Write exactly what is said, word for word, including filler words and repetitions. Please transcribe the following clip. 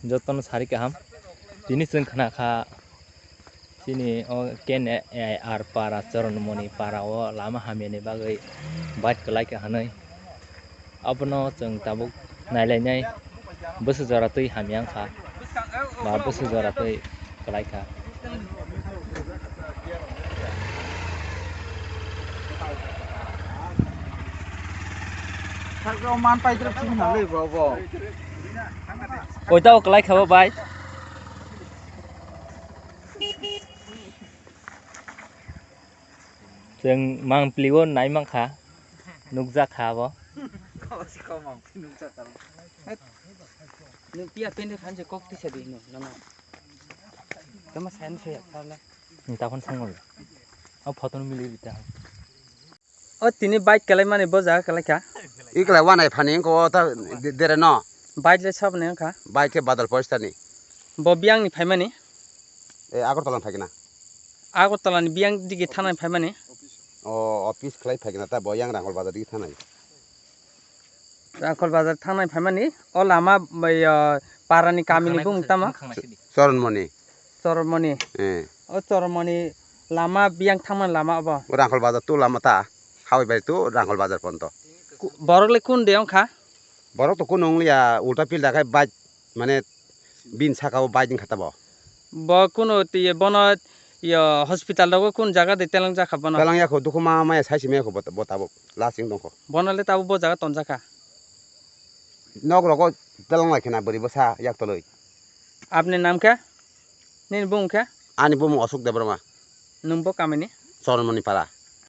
Jotono sari kaham. Tini chwng khna kha chini o K N A R para, Choronmoni para o lama hamyani bagwi bike kwlai kha hwnwi. Abono chwng tabuk nailainai, bwswk jora twi hamya wngkha ba bwswk jora twi kwlai kha. Sakno man paidrop sini halai bo bo. Oita o kwlai kha bo bai. Chwng mangpili o nai mankha, nukjak kha bo. Kau si kau mangpili nukjak kha. Nung pia pende khan je kok tisa di no, no, no. Tama sain se ya, tala. Ni ta phone sango. O photo no mili bita. O tini bike kalaimani bo jaga kalaikha. Ikla wanai phani ko ta de-, dere no. Bike le sabni wngkha. Bike ke badal poistani. Bo biyangni phaimani. E, Agartala ni phaikna. Agartala ni biyang digi thanani phaimani. O, office khlai phaikna ta bo yang Rangol bazar digi thanai. Rangol bazar thanai phaimani. O lama bai, o, parani kamini bung tama. Choronmoni. Choronmoni. Eh. O Choronmoni lama biyang thangmani lama obo. O Rangol bazar tu lama ta. Hawai bai tu Rangol bazar ponto. Ku-, borok le kun de wngkha? Borok to kun wng liya, ulta pilda khai bike mane bin saka o bike wngkha ta bo. Bo kuno twi bono yo hospital rogo kun jaga de telang jakha bono? Telang yakho, dukhu ma maya sai simi yakho bo, bo tabuk lasing dongkho. Bono le tabuk bo jaga tonjakha? Nok rogo telang lai khena bwrwi bwsa yak tolwi. Apni nam khe? Nini bumung khe? Ani bumung Ashok Debbarma. Nwng bo kamini? Choronmoni para.